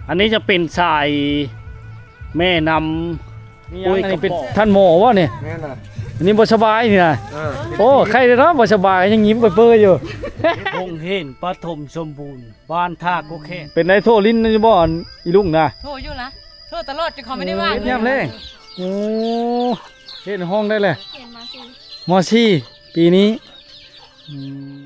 ອັນນີ້ຈະເປັນສາຍແມ່ນ້ຳ ນີ້ຫຍັງ ໂອ້ຍ ອັນນີ້ເປັນ ກະເປາະ ທ່ານໝໍບໍ່ນີ້? ແມ່ນນະ ອັນນີ້ບໍ່ສະບາຍນີ້ນະ. ເອີ ໂອ້ ໄຂ້ເດ້ເນາະ ບໍ່ສະບາຍ ຍັງຍິ້ມເປີຍໆຢູ່. ໂຮງຮຽນປະຖົມສົມບູນ ບ້ານທ່າກົກແຄນ. ເປັນໄດ ໂທຫຼິ້ນຢູ່ບໍ່ ອີລຸງນະ? ໂທຢູ່ລະ ໂທຕະຫຼອດ ຈົນເຂົາບໍ່ໄດ້ວ່າງເລີຍ ຍາມແລງ. ໂອ້ ຮຽນຫ້ອງໄດ້ແຫຼະ ຮຽນ ມ.ສີ່ ມ.ສີ່ ປີນີ້. ອືມ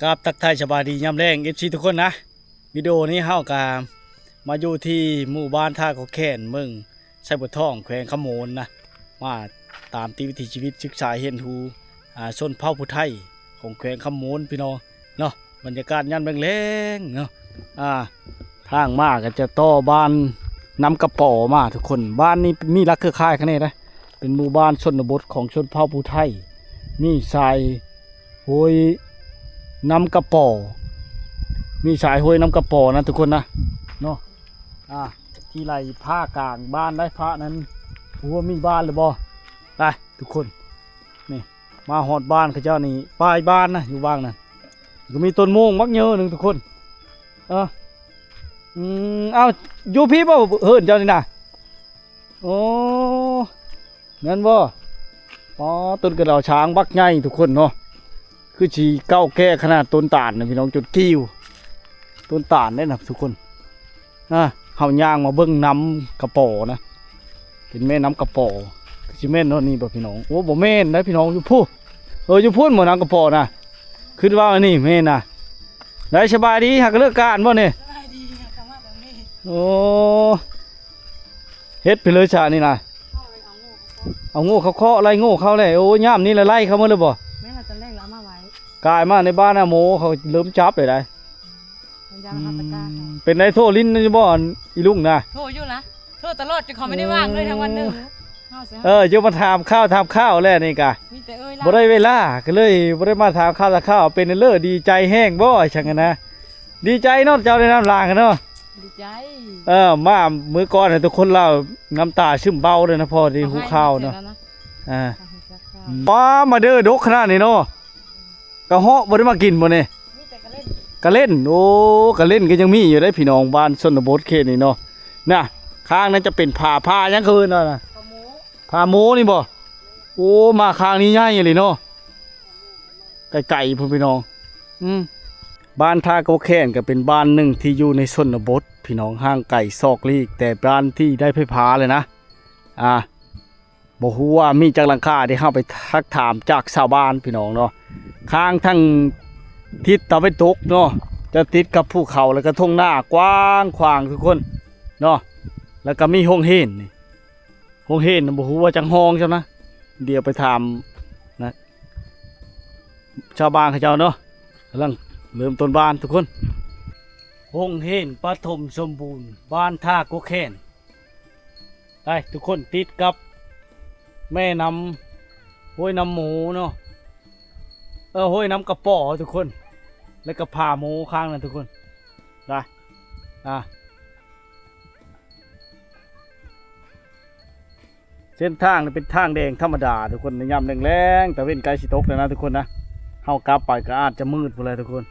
ກາບທັກທາຍສະບາຍດີຍາມແລງ ເອັຟຊີ ທຸກຄົນນະ. ວິດີໂອນີ້ເຮົາກະມາຢູ່ທີ່ໝູ່ບ້ານທ່າກົກແຄນ ເມືອງໄຊບົວທອງ ແຂວງຄຳມ່ວນນະ ມາຕາມຕິດວິຖີຊີວິດ ສຶກສາຮຽນຮູ້ ອ່າ ຊົນເຜົ່າຜູ້ໄທຂອງແຂວງຄຳມ່ວນ ພີ່ນ້ອງເນາະ. ບັນຍາກາດຍາມແລງໆເນາະ ອ່າ ທາງມາກໍຈະຕໍ່ບ້ານນ້ຳກະປໍມາ ທຸກຄົນ. ບ້ານນີ້ມີຫຼັກເຄືອຂ່າຍຄະແນນເດ້ ເປັນໝູ່ບ້ານຊົນນະບົດຂອງຊົນເຜົ່າຜູ້ໄທ ມີສາຍຫ້ວຍນ້ຳກະປໍ ມີສາຍຫ້ວຍນ້ຳກະບານະ ທຸກຄົນນະເນາະ. ອ່າ ທີ່ໄຫຼຜ່າກາງບ້ານໄດ້ ພະນັ້ນ ບໍ່ຮູ້ວ່າມີບ້ານຫຼືບໍ່. ໄປ ທຸກຄົນ ນີ້ ມາຮອດບ້ານເຂົາເຈົ້ານີ້ ປາຍບ້ານນະ ຢູ່ຫວ່າງນັ້ນ ກໍມີຕົ້ນມ່ວງບັກເຍີໜຶ່ງ ທຸກຄົນ. ເອີ ອືມ ເອົ້າ ຢູ່ພີ້ບໍ່ເຮືອນເຈົ້ານີ້ນະ? ໂອ້ ແມ່ນບໍ່? ອໍ ຕົ້ນກະດາວຊ້າງບັກໃຫຍ່ ທຸກຄົນເນາະ. ຄືຊິເກົ່າແກ່ຂະໜາດຕົ້ນຕານນະ ພີ່ນ້ອງ ຈົນກິ້ວ ຕົ້ນຕານເດ້ນະ ທຸກຄົນ. ອ່າ ເຮົາຍ່າງມາເບິ່ງນ້ຳກະປໍນະ ເປັນແມ່ນ້ຳກະປໍ ຄືຊິແມ່ນເນາະນີ້ບໍ່ ພີ່ນ້ອງ? ໂອ້ ບໍ່ແມ່ນໄດ໋ ພີ່ນ້ອງ ຢູ່ພຸ້ນ. ເອີ ຢູ່ພຸ້ນບໍ່ ນ້ຳກະປໍນະ? ຄິດວ່າອັນນີ້ແມ່ນນະ. ໄດ້ ສະບາຍດີ ຫາກະເລີກການບໍ່ນີ້? ສະບາຍດີ ຫາກະມາແຕ່ນີ້. ໂອ້ ເຮັດໄປເລີຍຊະນີ້ນະ ເອົາໂງ່ເຂົ້າເຄາະ ໄລ່ໂງ່ເຂົ້າແລ້ວ. ໂອ້ ຍາມນີ້ລະໄລ່ເຂົ້າໝົດເລີຍບໍ່? ແມ່ນລະ ຕອນແລກລະເອົາມາໄວ້ ກາຍມາໃນບ້ານນະ ໂມເຂົາເລີ່ມຈັບໄດ້ໄດ໋. ອືມ ເປັນໄດ ໂທຫຼິ້ນຢູ່ບໍ່ ອີລຸງນະ? ໂທຢູ່ລະ ໂທຕະຫຼອດ ຈົນເຂົາບໍ່ໄດ້ວ່າງເລີຍທັງວັນໜຶ່ງ. ເອີ ຢູ່ມາຖາມຂ່າວຖາມຂ່າວແລ້ວນີ້ກະ ມີແຕ່ເອີຍລະ ບໍ່ໄດ້ເວລາ ກໍເລີຍບໍ່ໄດ້ມາຖາມຂ່າວຖາມຂ່າວ. ເປັນເລີ ດີໃຈແຮງບໍ່ ຈັ່ງຫັ້ນນະ? ດີໃຈເນາະ ເຈົ້າໄດ້ນຳຫຼານເນາະ. ດີໃຈ ເອີ ມາມື້ກ່ອນນະ ທຸກຄົນລາວນ້ຳຕາຊຶມເບົາເລີຍນະ ພໍໄດ້ຮູ້ຂ່າວເນາະ. ອ່າ ປາ ມາເດີດົກຂະໜາດນີ້ເນາະ. ກະເຫາະບໍ່ໄດ້ມາກິນບໍ່ນີ້? ມີແຕ່ກະເລັນ ກະເລັນ. ໂອ້ ກະເລັນກໍຍັງມີຢູ່ເດ້ ພີ່ນ້ອງ ບ້ານຊົນນະບົດເຂດນີ້ເນາະ. ນະ ຂ້າງນັ້ນຈະເປັນຜາ ຜາຫຍັງເຂົາເອີ້ນວ່ານະ? ຜາໂມ ຜາໂມນີ້ບໍ່? ໂອ້ ມາຂ້າງນີ້ໃຫຍ່ອີ່ຫຼີເນາະ ໄກໆພຸ້ນ ພີ່ນ້ອງ. ອືມ ບ້ານທ່າກົກແຄນກໍເປັນບ້ານໜຶ່ງທີ່ຢູ່ໃນຊົນນະບົດ ພີ່ນ້ອງ ຫ່າງໄກສອກຫຼີກແຕ່ບ້ານທີ່ໄດ້ໄຟຟ້າເລີຍນະ. ອ່າ ບໍ່ຮູ້ວ່າມີຈັກຫຼັງຄາ ທີ່ເຮົາໄປທັກຖາມຈາກຊາວບ້ານ ພີ່ນ້ອງເນາະ. ທາງທາງທິດຕາເວັນຕົກເນາະ ຈະຕິດກັບພູເຂົາ ແລ້ວກໍທົ່ງນາກວ້າງຂວາງ ທຸກຄົນເນາະ. ແລ້ວກໍມີໂຮງຮຽນນີ້ ໂຮງຮຽນບໍ່ຮູ້ວ່າຈັກຫ້ອງຊ້ຳນະ. ດຽວໄປຖາມນະ ຊາວບ້ານເຂົາເຈົ້າເນາະ ກຳລັງເລີ່ມຕົ້ນບ້ານ ທຸກຄົນ. ໂຮງຮຽນປະຖົມສົມບູນ ບ້ານທ່າກົກແຄນ. ໄປ ທຸກຄົນ ຕິດກັບແມ່ນ້ຳ ຫ້ວຍນ້ຳໂມເນາະ ເອີ ຫ້ວຍນ້ຳກະປໍ ທຸກຄົນ ແລ້ວກໍຜາໂມຂ້າງນັ້ນ ທຸກຄົນ. ໄປ ອ່າ ເສັ້ນທາງນີ້ເປັນທາງແດງທຳມະດາ ທຸກຄົນ. ໃນຍາມແລງໆ ຕາເວັນໃກ້ຊິຕົກແລ້ວນະ ທຸກຄົນນະ. ເຮົາກັບໄປກໍອາດຈະມືດພຸ້ນແຫຼະ ທຸກຄົນ.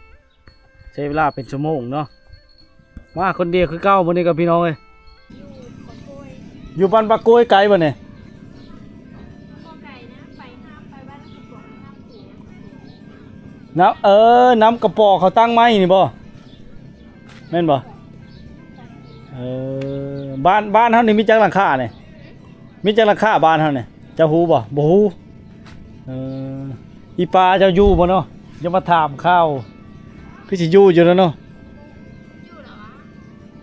ໃຊ້ເວລາເປັນຊົ່ວໂມງເນາະ. ມາຄົນດຽວຄືເກົ່າມື້ນີ້ກັບພີ່ນ້ອງເອີຍ. ຢູ່ບ້ານປາກໂກຍ ໄກບໍ່ນີ້? ບໍ່ໄກນະ ໄປຫາ ໄປບ້ານນ້ຳກະປໍ ນ້ຳກະປໍ ນ້ຳ ເອີ ນ້ຳກະປໍເຂົາຕັ້ງໃໝ່ນີ້ບໍ່? ແມ່ນບໍ່? ເອີ ບ້ານ ບ້ານເຮົານີ້ມີຈັກຫຼັງຄານີ້? ມີຈັກຫຼັງຄາບ້ານເຮົານີ້ ເຈົ້າຮູ້ບໍ່? ບໍ່ຮູ້. ເອີ ອີ່ປ້າເຈົ້າຢູ່ບໍ່ເນາະ? ຢ່າມາຖາມຂ່າວ ຄືຊິຢູ່ຢູ່ແລ້ວເນາະ.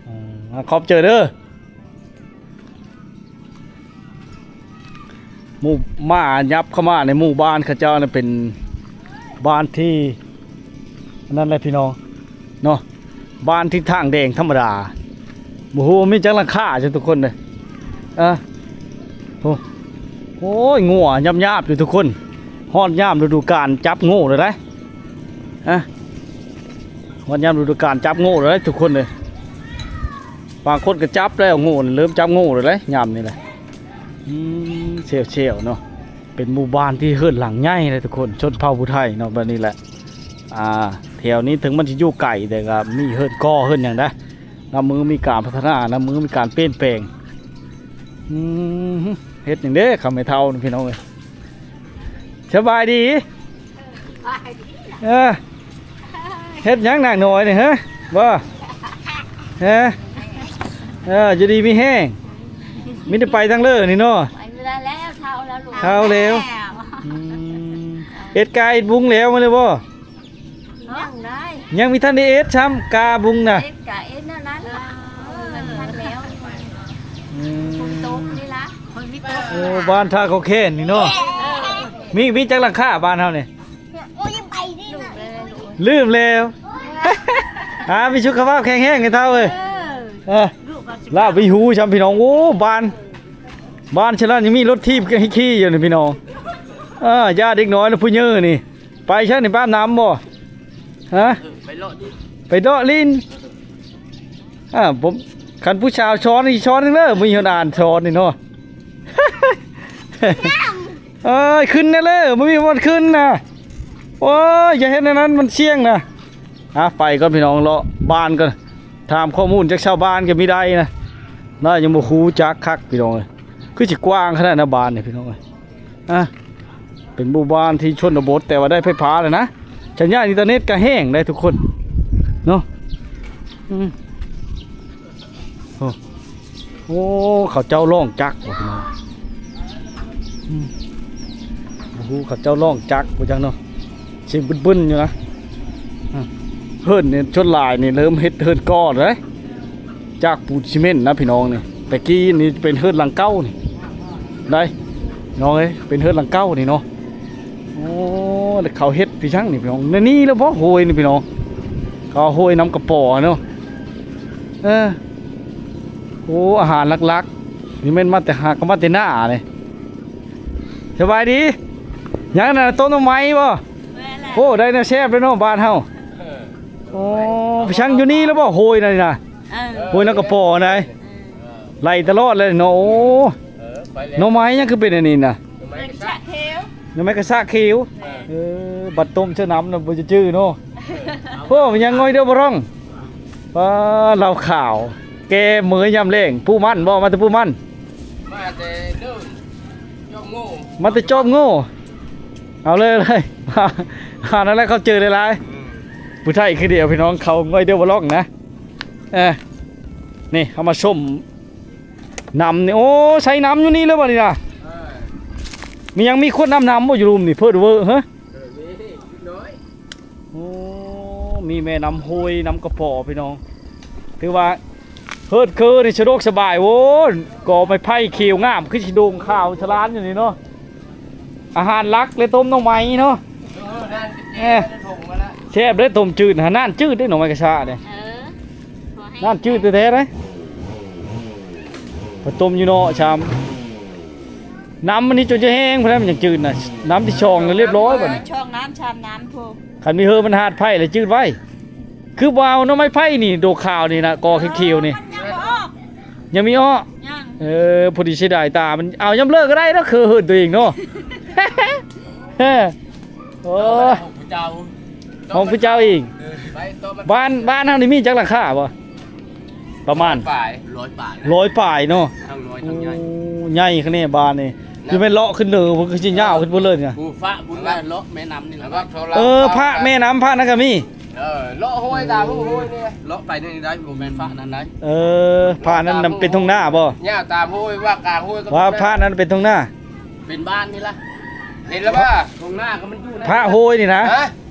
ອືມ ຂອບໃຈເດີ. ໝູ່ ມາຫຍັບເຂົ້າມາໃນໝູ່ບ້ານເຂົາເຈົ້ານະ ເປັນບ້ານທີ່ ອັນນັ້ນແຫຼະພີ່ນ້ອງເນາະ ບ້ານທີ່ທາງແດງທຳມະດາ ບໍ່ຮູ້ວ່າມີຈັກຫຼັງຄາຈ້ະທຸກຄົນເດີ. ເອີ ໂອ້ ໂອ້ຍ ງົວຫຍາບໆຢູ່ທຸກຄົນ ຮອດຍາມລະດູການຈັບໂງ່ແລ້ວໄດ໋. ອະ ຮອດຍາມລະດູການຈັບໂງ່ແລ້ວໄດ໋ທຸກຄົນເດີ. ບາງຄົນກໍຈັບແລ້ວໂງ່ ເລີ່ມຈັບໂງ່ແລ້ວໄດ໋ ຍາມນີ້ແຫຼະ. ອືມ ແຊວໆເນາະ. ເປັນໝູ່ບ້ານທີ່ເຮືອນຫຼັງໃຫຍ່ເລີຍທຸກຄົນ ຊົນເຜົ່າຜູ້ໄທເນາະ ແບບນີ້ແຫຼະ. ອ່າ ແຖວນີ້ເຖິງມັນຊິຢູ່ໄກ ແຕ່ກໍມີເຮືອນກໍເຮືອນຫຍັງໄດ໋ ນຳມືມີການພັດທະນາ ນຳມືມີການປ່ຽນແປງ. ອືມ ເຮັດຫຍັງເດ້ ຄຳແມ່ເຖົ້ານີ້ ພີ່ນ້ອງເອີຍ? ສະບາຍດີ. ເອີ ເຮັດຫຍັງນາງນ້ອຍນີ້ ຮະ? ບໍ່ ຮະ? ເອີ ຢູ່ດີມີແຮງ. ມີແຕ່ໄປທາງເລີນີ້ເນາະ. ໄປບໍ່ໄດ້ແລ້ວ ເຖົ້າແລ້ວລູກ ເຖົ້າແລ້ວ. ອືມ ເຮັດກາເຮັດບຸງແລ້ວມື້ນີ້ບໍ່? ຍັງໄດ້ ຍັງມີທັນໄດ້ເຮັດຊ້ຳ ກາບຸງນະ. ເຮັດກະເຮັດແນວນັ້ນ ເອີ ມັນທັນແລ້ວ. ອືມ ຝົນຕົກນີ້ລະ ຝົນມີຕົກ. ໂອ້ ບ້ານທ່າເຂົາແຄ້ນນີ້ເນາະ. ເອີ ມີ ມີຈັກຫຼັງຄາບ້ານເຮົານີ້? ໂອ້ຍ ຍັງໄປນີ້ນະ ລືມແລ້ວ. ອ່າ ມີສຸຂະພາບແຂງແຮງໃຫ້ເຖົ້າເອີຍ. ເອີ ເອີ ລາວໄປຮູ້ຊ້ຳພີ່ນ້ອງ. ໂອ້ ບ້ານ ບ້ານຊັ້ນນັ້ນຍັງມີລົດຖີບໃຫ້ຂີ່ຢູ່ນີ້ພີ່ນ້ອງ. ເອີ ຢ້ານເດັກນ້ອຍນະ ຜູ້ເຍີນີ້. ໄປຊັ້ນນີ້ ໄປອາບນ້ຳບໍ່? ຮະ? ໄປເລາະຫຼິ້ນ ໄປເລາະຫຼິ້ນ. ອ່າ ຜົມ ຄັນຜູ້ສາວຊ້ອນນີ້ຊ້ອນເດີ ບໍ່ມີຄົນອ່ານຊ້ອນນີ້ເນາະ. ເອີຍ ຂຶ້ນແດ່ເລີ ບໍ່ມີບ່ອນຂຶ້ນນະ. ໂອ້ຍ ຢ່າເຮັດແນວນັ້ນ ມັນສ່ຽງນະ. ອ່າ ໄປກ່ອນພີ່ນ້ອງ ເລາະບ້ານກ່ອນ ຖາມຂໍ້ມູນຈາກຊາວບ້ານກໍມີໄດ້ນະ. ລາວຍັງບໍ່ຮູ້ຈັກຄັກພີ່ນ້ອງເອີຍ. ຄືຊິກວ້າງຂະໜາດນະບ້ານນີ້ພີ່ນ້ອງເອີຍ. ອ່ະ ເປັນໝູ່ບ້ານທີ່ຊົນນະບົດ ແຕ່ວ່າໄດ້ໄຟຟ້າແລ້ວນະ. ສັນຍານອິນເຕີເນັດກໍແຮງໄດ໋ທຸກຄົນເນາະ. ອືມ ໂອ້ ໂອ້ ເຂົາເຈົ້າລ້ອງຈັກບໍ່ພີ່ນ້ອງ? ອືມ ບໍ່ຮູ້ເຂົາເຈົ້າລ້ອງຈັກບໍ່ຈັກເນາະ. ສຽງບຶ້ນໆຢູ່ນະ. ອ່ະ ເຮືອນນີ້ສ່ວນຫຼາຍນີ້ເລີ່ມເຮັດເຮືອນກໍແລ້ວເດ້ ຈາກປູນຊີເມັນນະພີ່ນ້ອງນີ້. ແຕ່ກີ້ນີ້ເປັນເຮືອນຫຼັງເກົ່ານີ້ໄດ໋ ນ້ອງເອີຍ ເປັນເຮືອນຫຼັງເກົ່ານີ້ເນາະ. ໂອ້ ແລ້ວເຂົາເຮັດຄືຫຍັງນີ້ພີ່ນ້ອງ? ໃນນີ້ແລ້ວບໍ່ ໂຮຍນີ້ພີ່ນ້ອງ ເຂົາເອົາໂຮຍນຳກະປໍເນາະ. ເອີ ໂອ້ ອາຫານຫຼັກໆນີ້ແມ່ນມາແຕ່ຫາ ກໍມາແຕ່ໜ້ານີ້. ສະບາຍດີ. ຫຍັງນັ້ນ ຕົ້ມໜໍ່ໄມ້ບໍ່? ແມ່ນແຫຼະ. ໂອ້ ໄດ້ແນວແຊບເດ້ເນາະບ້ານເຮົາ. ເອີ ໂອ້ ໄປຊັ່ງຢູ່ນີ້ແລ້ວບໍ່ ໂຮຍນັ້ນນະ? ເອີ ໂຮຍນຳກະປໍໃດ໋. ເອີ ໄລ່ຕະຫຼອດເລີຍເນາະ. ໂອ້ ເອີ ໄປແລ້ວ. ໜໍ່ໄມ້ຫຍັງຄືເປັນອັນນີ້ນະ? ໜໍ່ໄມ້ກະຊະຂຽວ ໜໍ່ໄມ້ກະຊະຂຽວ. ເອີ ເອີ ບັດຕົ້ມໃສ່ນ້ຳນະບໍ່ຈະຈື່ເນາະ. ເອີ ໂອ້ ມັນຍັງງ່ອຍດຽວບໍ່ຮ້ອງ. ປ້າ ເຫຼົ້າຂາວ ແກ່ເໝຍຍາມແລງ. ປູມັນບໍ່? ມາແຕ່ປູມັນ ມາແຕ່ເດີ່ນ ຈອມໂງ່ ມາແຕ່ຈອມໂງ່. ເອົາເລີຍ ເລີຍ ຫານັ້ນແຫຼະ ເຂົ້າເຈີຫຼາຍໆ. ອືມ ຜູ້ໄທຄືດຽວພີ່ນ້ອງ ເຂົາງ່ອຍດຽວບໍ່ຮ້ອງນະ. ເອີ ນີ້ເຮົາມາຊົມ ນ້ຳນີ້ ໂອ້ ໃສ່ນ້ຳຢູ່ນີ້ເລີຍບໍ່ນີ້ນະ? ເອີ ມີຫຍັງ ມີຂວດນ້ຳ ນ້ຳບໍ່ຢູ່ລຸ່ມນີ້? ເພີດເວີ ຮະ? ເອີ ມີນິດໜ້ອຍ. ໂອ້ ມີແມ່ນ້ຳຫ້ວຍ ນ້ຳກະປໍພີ່ນ້ອງ. ຖືວ່າເຮີດຄືນີ້ສະດວກສະບາຍ. ໂອ້ ກໍໄມ້ໄຜ່ຂຽວງາມ ຄືຊິໂດ່ງຂາວສະຫຼານຢູ່ນີ້ເນາະ. ອາຫານຫຼັກເລີຍ ຕົ້ມໜໍ່ໄມ້ເນາະ. ເອີ ນັ້ນ ເອີ ແຕ່ຖົງມາລະ ແຊບເດ້ຕົ້ມຈືດ. ຫານ້ຳຈືດເດ້ ໜໍ່ໄມ້ກະຊະເດ້. ເອີ ນ້ຳຈືດແທ້ໆເດ້ ໄປຕົ້ມຢູ່ເນາະຊຳ. ນ້ຳມັນນີ້ຈົນຈະແຫ້ງພຸ້ນແຫຼະ ມັນຈັ່ງຈືດນະ. ນ້ຳທີສອງລະລຽບຮ້ອຍບັດນີ້ ສອງນ້ຳ ສາມນ້ຳພຸ້ນ. ຄັນມີເຮີມັນຫາດໄຜ່ລະຈືດໄວ. ຄືບໍ່ເອົາໜໍ່ໄມ້ໄຜ່ນີ້ ດອກຂາວນີ້ນະ ກໍຂຽວໆນີ້ ມັນຍັງບໍ່ອອກ ຍັງມີອອກ. ຍັງ ເອີ ພໍດີເສຍດາຍຕາມັນ. ເອົາຍາມເລີກກໍໄດ້ເນາະ ຄືເຮືອນຕົວເອງເນາະ. ໂອ້ຍ ຂອງຜູ້ເຈົ້າ ຂອງຜູ້ເຈົ້າເອງ. ເອີ ໄປຕໍ່ມັນ ບ້ານ ບ້ານເຮົານີ້ມີຈັກຫຼັງຄາບໍ່? ປະມານ ປາຍ ຮ້ອຍປາຍ ຮ້ອຍປາຍເນາະ. ທັງນ້ອຍທັງໃຫຍ່ ໂອ້ ໃຫຍ່ຂະແໜດບ້ານນີ້. ຄືແມ່ນເລາະຂຶ້ນເໜືອ ເພິ່ນຄືຊິຍາວຂຶ້ນພຸ້ນເລີຍນະ. ຜູ້ຟ້າພຸ້ນລະ ເລາະແມ່ນ້ຳນີ້ລະ. ເອີ ພະແມ່ນ້ຳ ພະນັ້ນກໍມີ. ເອີ ເລາະຫ້ວຍຕາມຫ້ວຍນີ້ ເລາະໄປນີ້ໄດ້ ບໍ່ແມ່ນພະນັ້ນໄດ້. ເອີ ພະນັ້ນນຳເປັນທົ່ງນາບໍ່? ຍາວຕາມຫ້ວຍ ວ່າກາງຫ້ວຍກໍ ວ່າພະນັ້ນເປັນທົ່ງນາ ເປັນບ້ານນີ້ລະ. ເຫັນແລ້ວວ່າທົ່ງນາກໍມັນຢູ່ໃນ ພະໂຮຍນີ້ນະ. ຮະ?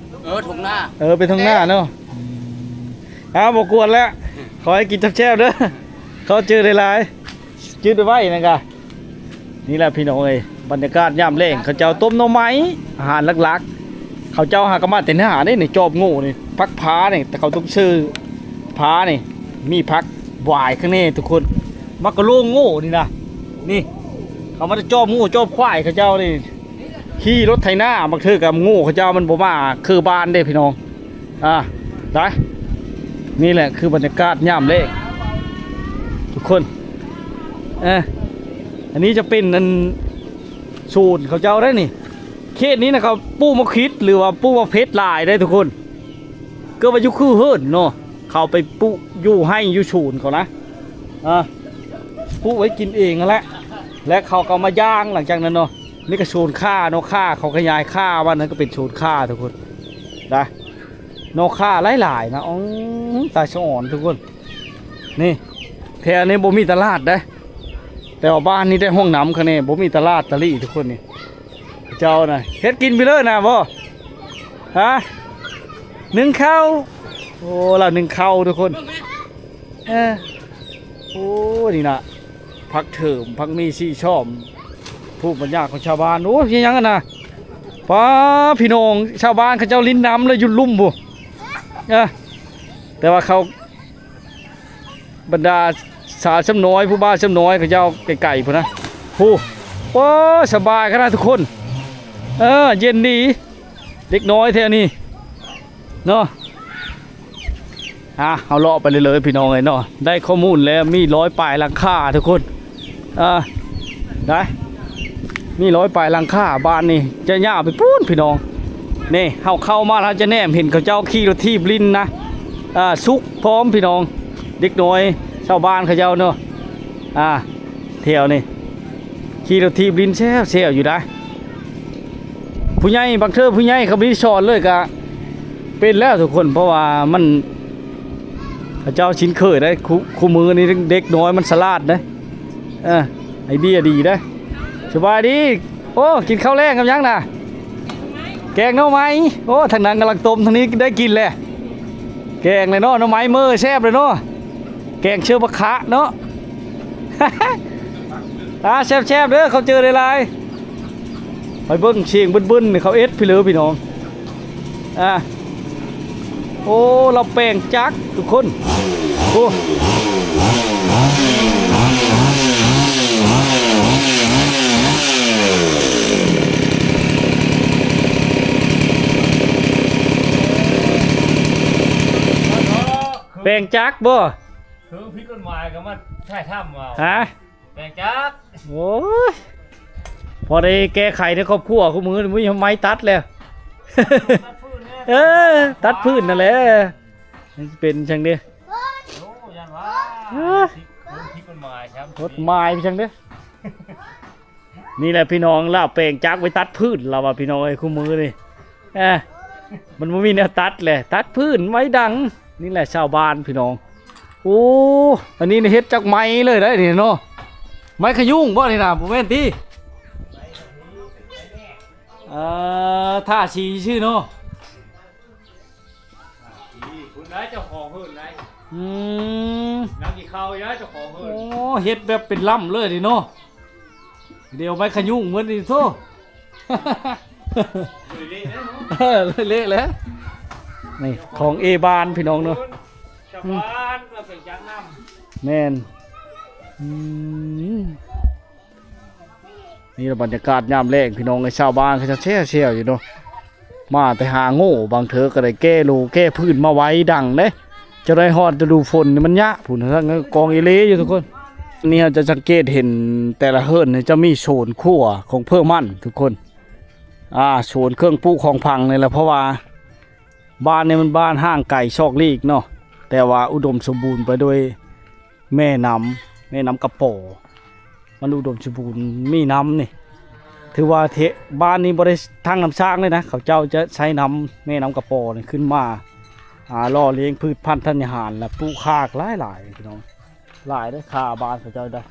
ເອີ ທົ່ງນາ ເອີ ເປັນທົ່ງນາເນາະ. ອືມ ເອົາ ບໍ່ກວນແລ້ວ ຂໍໃຫ້ກິນແຊບໆເດີ ເຂົ້າເຈີຫຼາຍໆ ຈື່ໄວ້ນັ້ນກະ. ນີ້ແຫຼະພີ່ນ້ອງເອີຍ ບັນຍາກາດຍາມແລງ ເຂົາເຈົ້າຕົ້ມໜໍ່ໄມ້ ອາຫານຫຼັກໆ. ເຂົາເຈົ້າຫາກໍມາແຕ່ໜ້າເດ້ນີ້ ຈອບໂງ່ນີ້ ຜັກຜານີ້ ແຕ່ເຂົາຕ້ອງຊື້ຜານີ້ ມີຜັກຫວາຍຂ້າງໃນທຸກຄົນ. ມັກກະໂລງໂງ່ນີ້ນະ ນີ້ ເຂົາມາຈອບໂງ່ຈອບຄວາຍເຂົາເຈົ້ານີ້. ຂີ່ລົດໄຖນາ ບາງເທື່ອກໍໂງ່ເຂົາເຈົ້າມັນບໍ່ມາຄືບ້ານເດ້ພີ່ນ້ອງ. ອ່າ ໄປ ນີ້ແຫຼະຄືບັນຍາກາດຍາມແລງທຸກຄົນ. ເອີ ອັນນີ້ຈະເປັນອັນ ສວນເຂົາເຈົ້າໄດ໋ນີ້. ເຂດນີ້ນະ ເຂົາປູກໝາກຂິດ ຫຼືວ່າປູກໝາກເຜັດຫຼາຍໄດ໋ທຸກຄົນ. ເກີດວ່າຢູ່ຄືເຮືອນເນາະ ເຂົາໄປປູກຢູ່ໄຮ່ຢູ່ສວນເຂົານະ ອ່າ ປູກໄວ້ກິນເອງຫັ້ນແຫຼະ ແລະເຂົາກໍເອົາມາຍ່າງ. ຫຼັງຈາກນັ້ນເນາະ ນີ້ກໍສວນຂ່າເນາະ ຂ່າ ເຂົາຂະຫຍາຍຂ່າວ່ານັ້ນ ກໍເປັນສວນຂ່າທຸກຄົນນະ. ໜໍ່ຂ່າຫຼາຍໆນະ. ອໍ ຕາຍສະອອນທຸກຄົນ. ນີ້ ແຖວນີ້ບໍ່ມີຕະຫຼາດເດ້ ແຕ່ວ່າບ້ານນີ້ໄດ້ຫ້ອງນ້ຳຄະແນ ບໍ່ມີຕະຫຼາດຕະຫຼີ່ທຸກຄົນ. ນີ້ເຈົ້ານະເຮັດກິນໄປເລີຍນະບໍ່? ຮະ? ໜຶ້ງເຂົ້າ. ໂອ້ ລາວໜຶ້ງເຂົ້າທຸກຄົນ. ເອີ ໂອ້ ນີ້ນະ ຜັກເທີມ ຜັກມີຊີຊອມ ພູມປັນຍາຂອງຊາວບ້ານ. ໂອ້ ເຮັດຫຍັງຫັ້ນນະ? ປ້າ ພີ່ນ້ອງຊາວບ້ານເຂົາເຈົ້າຫຼິ້ນນ້ຳແລ້ວຢູ່ລຸ່ມພຸ້ນ. ເອີ ແຕ່ວ່າເຂົາ ບັນດາສາວຊຳນ້ອຍ ຜູ້ບ່າວຊຳນ້ອຍ ເຂົາເຈົ້າໄກໆພຸ້ນນະ. ໂອ້ ໂອ້ ສະບາຍຂະໜາດທຸກຄົນ. ເອີ ເຢັນດີ ເດັກນ້ອຍແຖວນີ້ເນາະ. ອ່ະ ເຮົາເລາະໄປເລື້ອຍໆ ພີ່ນ້ອງເອີຍເນາະ. ໄດ້ຂໍ້ມູນແລ້ວ ມີຮ້ອຍປາຍຫຼັງຄາທຸກຄົນ. ອ່າ ໄດ້ ມີຮ້ອຍປາຍຫຼັງຄາ. ບ້ານນີ້ຈະຍາວໄປພຸ້ນພີ່ນ້ອງ. ນີ້ ເຮົາເຂົ້າມາ ເຮົາຈະແນມເຫັນເຂົາເຈົ້າຂີ່ລົດຖີບຫຼິ້ນນະ. ອ່າ ສຸກພ້ອມພີ່ນ້ອງ ເດັກນ້ອຍຊາວບ້ານເຂົາເຈົ້າເນາະ. ອ່າ ແຖວນີ້ຂີ່ລົດຖີບຫຼິ້ນແຊວໆຢູ່ໄດ໋. ຜູ້ໃຫຍ່ ບາງເທື່ອຜູ້ໃຫຍ່ເຂົາບໍ່ໄດ້ສອນເລີຍກະເປັນແລ້ວທຸກຄົນ ເພາະວ່າມັນ ເຂົາເຈົ້າຊິນເຄີຍໄດ໋. ຄູ່ ຄູ່ມື້ນີ້ເດັກນ້ອຍມັນສະຫຼາດເດ້. ເອີ ໄອເດຍດີເດ້. ສະບາຍດີ. ໂອ້ ກິນເຂົ້າແລງກັບຫຍັງນະ? ແກງໜໍ່ໄມ້. ໂອ້ ທາງນັ້ນກຳລັງຕົ້ມ ທາງນີ້ໄດ້ກິນແລ້ວ. ແກງແລ້ວເນາະ ໜໍ່ໄມ້ເມີແຊບເລີຍເນາະ. ແກງເຊີບັກຂະເນາະ. ອ່າ ແຊບໆເດີ ເຂົ້າເຈີຫຼາຍໆ. ໄປເບິ່ງຊຽງບຶ້ນໆ ເຂົາເຮັດພີ້ເລີພີ່ນ້ອງ. ອ່າ ໂອ້ ລາວແປງຈັກທຸກຄົນ. ໂອ້ ແປງຈັກບໍ່? ຄືຜິດກົດໝາຍກໍມາຖ່າຍທຳເອົາ. ຮະ? ແປງຈັກ. ໂອ້ຍ ພໍໄດ້ແກ້ໄຂໃນຄອບຄົວ ຄູ່ມື້ນີ້ມີໄມ້ຕັດແລ້ວ. ຕັດຟືນແດ່. ເອີ ຕັດຟືນນັ້ນແຫຼະ. ມັນເປັນຈັ່ງເດ? ໂອ້ ຢ້ານວ່າ ເອີ ຜິດກົດໝາຍຊ້ຳ. ກົດໝາຍຈັ່ງເດ? ນີ້ແຫຼະພີ່ນ້ອງ ລາວແປງຈັກໄວ້ຕັດຟືນ ລາວວ່າພີ່ນ້ອງເອີຍ ຄູ່ມື້ນີ້. ເອີ ມັນບໍ່ມີແນວຕັດແຫຼະ ຕັດຟືນໄມ້ດັງ. ນີ້ແຫຼະຊາວບ້ານພີ່ນ້ອງ. ໂອ້ ອັນນີ້ນີ້ເຮັດຈາກໄມ້ເລີຍໄດ໋ນີ້ເນາະ. ໄມ້ຂະຍຸງບໍ່ນີ້ນະ? ບໍ່ແມ່ນຕິ? ເອີ ທາສີຊື່ເນາະ. ນີ້ ຄຸນໄດ໋ເຈົ້າຂອງເຮືອນໄດ໋. ອືມ ນັ່ງກິນເຂົ້າຢູ່ເຈົ້າຂອງເຮືອນ. ໂອ້ ເຮັດແບບເປັນລຳເລີຍນີ້ເນາະ. ດຽວໄມ້ຂະຍຸງເບິດນີ້ໂທ້. ເລະແລ້ວເນາະ. ເອີ ເລະແລ້ວ. ນີ້ຂອງເອບ້ານພີ່ນ້ອງເນາະ. ຊາວບ້ານມາເປັນຈັກນຳ. ແມ່ນ. ອືມ ນີ້ລະບັນຍາກາດຍາມແລງພີ່ນ້ອງເອີຍ ຊາວບ້ານເຂົາເຈົ້າແຊວໆຢູ່ເນາະ. ມາແຕ່ຫາໂງ່ ບາງເທື່ອກໍໄດ້ແກ້ໂລແກ້ຟືນມາໄວ້ດັງເດ້. ຈະໄດ້ຮອດລະດູຝົນນີ້ມັນຍາກພຸ້ນ ກອງເອເລຢູ່ທຸກຄົນ. ນີ້ເຮົາຈະສັງເກດເຫັນແຕ່ລະເຮືອນນີ້ຈະມີໂຊນຄົວຂອງເພິ່ນມັນທຸກຄົນ. ອ່າ ໂຊນເຄື່ອງປູກຂອງຝັງນີ້ແຫຼະ ເພາະວ່າບ້ານນີ້ມັນບ້ານຫ່າງໄກຊອກຫຼີກເນາະ ແຕ່ວ່າອຸດົມສົມບູນໄປໂດຍ ແມ່ນ້ຳ ແມ່ນ້ຳກະປໍ ມັນອຸດົມສົມບູນ ມີນ້ຳນີ້ ຖືວ່າເທ ບ້ານນີ້ບໍ່ໄດ້ທັງນ້ຳສ້າງເລີຍນະ. ເຂົາເຈົ້າຈະໃຊ້ນ້ຳແມ່ນ້ຳກະປໍນີ້ຂຶ້ນມາ ອ່າ ຫຼໍ່ລ້ຽງພືດພັນທັນຍາຫານ ແລະ ປູກຂາກຫຼາຍໆ ພີ່ນ້ອງ ຫຼາຍເດ້. ຄ່າບ້ານເຂົາເຈົ້າໄດ້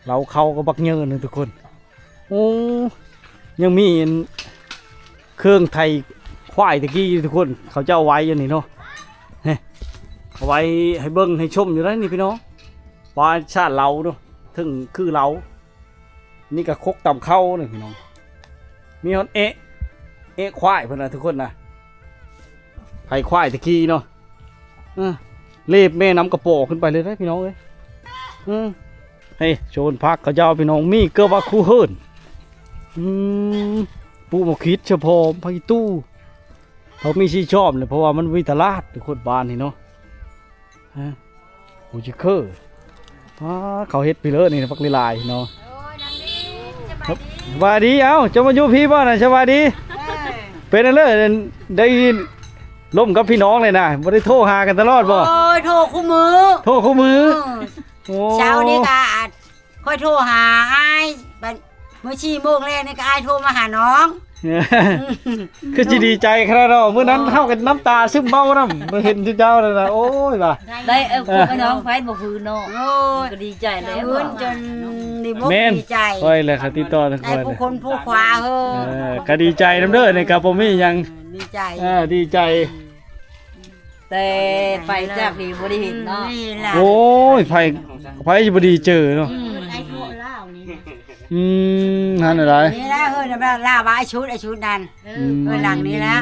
ເລົາເຂົ້າກໍບັກເຍີນນີ້ທຸກຄົນ. ໂອ້ ຍັງມີອັນເຄື່ອງໄຖຄວາຍແຕ່ກີ້ທຸກຄົນ ເຂົາເຈົ້າເອົາໄວ້ຢູ່ນີ້ເນາະ. ເອີ ເອົາໄວ້ໃຫ້ເບິ່ງໃຫ້ຊົມຢູ່ໄດ໋ນີ້ພີ່ນ້ອງ. ປາຊາດເລົາເນາະ ເຖິງຄືເລົາ. ນີ້ກໍຄົກຕຳເຂົ້ານີ້ພີ່ນ້ອງ. ມີຮອດແອະ ແອະຄວາຍເພິ່ນນະທຸກຄົນນະ. ໄຖຄວາຍແຕ່ກີ້ເນາະ. ເອີ ເລບແມ່ນ້ຳກະປໍຂຶ້ນໄປເລີຍເດ້ພີ່ນ້ອງເອີຍ. ເອີ ເຮີ້ຍ ໂຊນຜັກເຂົາເຈົ້າພີ່ນ້ອງ ມີເກືອບວ່າຄູ່ເຮືອນ. ອືມ ປູກໝາກຂິດສະພອມ ຜັກອີ່ຕູ້ ເຂົາມີຊີຊອມເລີຍ ເພາະວ່າມັນມີຕະຫຼາດທຸກຄົນ ບ້ານນີ້ເນາະ. ຮະ ໂອ້ຍ ຄື ອ່າ ເຂົາເຮັດພີ້ເລີນີ້ ບັກຫຼາຍໆເນາະ. ໂອ້ຍ ນັ່ງດີ ສະບາຍດີ. ເອົ້າ ເຈົ້າມາຢູ່ພີ້ບໍ່ນະ? ສະບາຍດີ. ເອີ ເປັນອັນເລີ ໄດ້ລົມກັບພີ່ນ້ອງເລີຍນະ, ບໍ່ໄດ້ໂທຫາກັນຕະຫຼອດບໍ່? ໂອ້ຍ ໂທຄູ່ມື້ ໂທຄູ່ມື້. ເອີ ໂອ້ ເຊົ້ານີ້ກະຂ້ອຍໂທຫາອ້າຍ ບັດມື້ສີ່ໂມງແລງນີ້ກະອ້າຍໂທມາຫານ້ອງ. ຄືຊິດີໃຈຂະໜາດເນາະ. ມື້ນັ້ນເຮົາກັນນ້ຳຕາຊຶມເບົານຳ ເຫັນເຈົ້ານັ້ນນະ. ໂອ້ຍວ່າ ໄດ້ ເອີ ເອີ ນ້ອງໄຟບໍ່ຄືເນາະ. ໂອ້ຍ ກໍດີໃຈແລ້ວ ເອີ ຈົນດີອົກດີໃຈ. ຂ້ອຍແຫຼະ ຂ້ອຍຕິດຕໍ່ນຳຂ້ອຍ ຜູ້ຄົນຜູ້ຄວ້າເຮີ້ຍ. ເອີ ກໍດີໃຈນຳເດີ ນີ້ກໍບໍ່ມີຫຍັງ ດີໃຈ. ເອີ ດີໃຈ ແຕ່ໄປຈາກນີ້ບໍ່ໄດ້ເຫັນເນາະ. ອືມ ນີ້ລະ ໂອ້ຍ ໃຜ ໃຜຊິບໍ່ດີເຈີເນາະ. ອືມ ອືມ ຫັ້ນນະໄດ໋ ນີ້ລະ ເອີ້ນລາວວ່າອ້າຍຊຸດ ອ້າຍຊຸດນັ້ນ. ເອີ ອືມ ເອີ ຫຼັງນີ້ລະ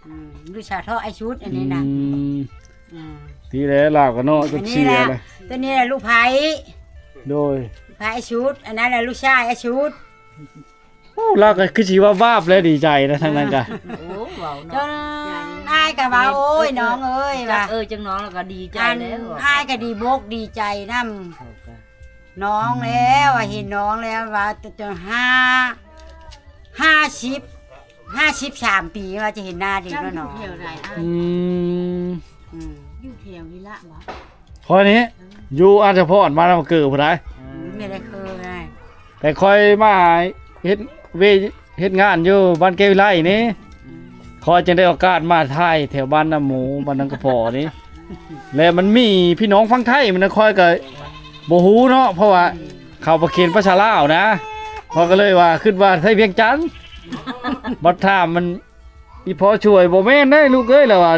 ອືມ ລູກສາວທ້ອງອ້າຍຊຸດ ອັນນີ້ນະ. ອືມ ອືມ ທີ່ແລ້ວລາວກໍເນາະ ອັນນີ້ແຫຼະ ເຈົ້າເສຍແລ້ວ ຕົວນີ້ລະລູກໃພ້. ໂດຍ ໃພ້ອ້າຍຊຸດ ອັນນັ້ນລະລູກຊາຍອ້າຍຊຸດ. ໂອ້ ລາວກໍຄືຊິວ່າວາບແລ້ວ ດີໃຈນະ ທາງນັ້ນກະ. ໂອ້ ເວົ້າເນາະ ຈົນອ້າຍກໍວ່າ ໂອ້ຍ ນ້ອງເອີຍ ວ່າ ເອີ ຈັ່ງນ້ອງລາວກໍດີໃຈແລ້ວ. ອ້າຍກໍດີອົກດີໃຈນຳນ້ອງແລ້ວ ວ່າເຫັນນ້ອງແລ້ວ ວ່າຈົນຫ້າ ຫ້າສິບ ຫ້າສິບສາມປີ ວ່າຈະເຫັນໜ້າເດັກເນາະ. ເຈົ້າຢູ່ແຖວໃດ? ອືມ ອືມ ຢູ່ແຖວນີ້ລະບໍ່? ຂ້ອຍນີ້ ເອີ ຢູ່ອາດສະພອນ ບ້ານນຳເກີພຸ້ນໃດ໋. ອືມ ແມ່ນໄດ້ເຄີຍ ແຕ່ຂ້ອຍມາເຮັດເວ ເຮັດງານຢູ່ບ້ານແກ້ວວິໄລນີ້ ອືມ ຂ້ອຍຈຶ່ງໄດ້ໂອກາດມາຖ່າຍແຖວບ້ານນຳໝູ ບ້ານນຳກະພໍນີ້ ແລະມັນມີພີ່ນ້ອງຝັ່ງໄທ ມັນ ຂ້ອຍກໍບໍ່ຮູ້ເນາະ ເພາະວ່າ ອືມ ເຂົາບໍ່ຂຽນພາສາລາວນະ ຂ້ອຍກໍເລີຍວ່າ ຄິດວ່າໄທວຽງຈັນ ບັດຖາມມັນ ອີພໍ່ຊ່ວຍ ບໍ່ແມ່ນເດ້ລູກເອີຍ ລາວວ່າ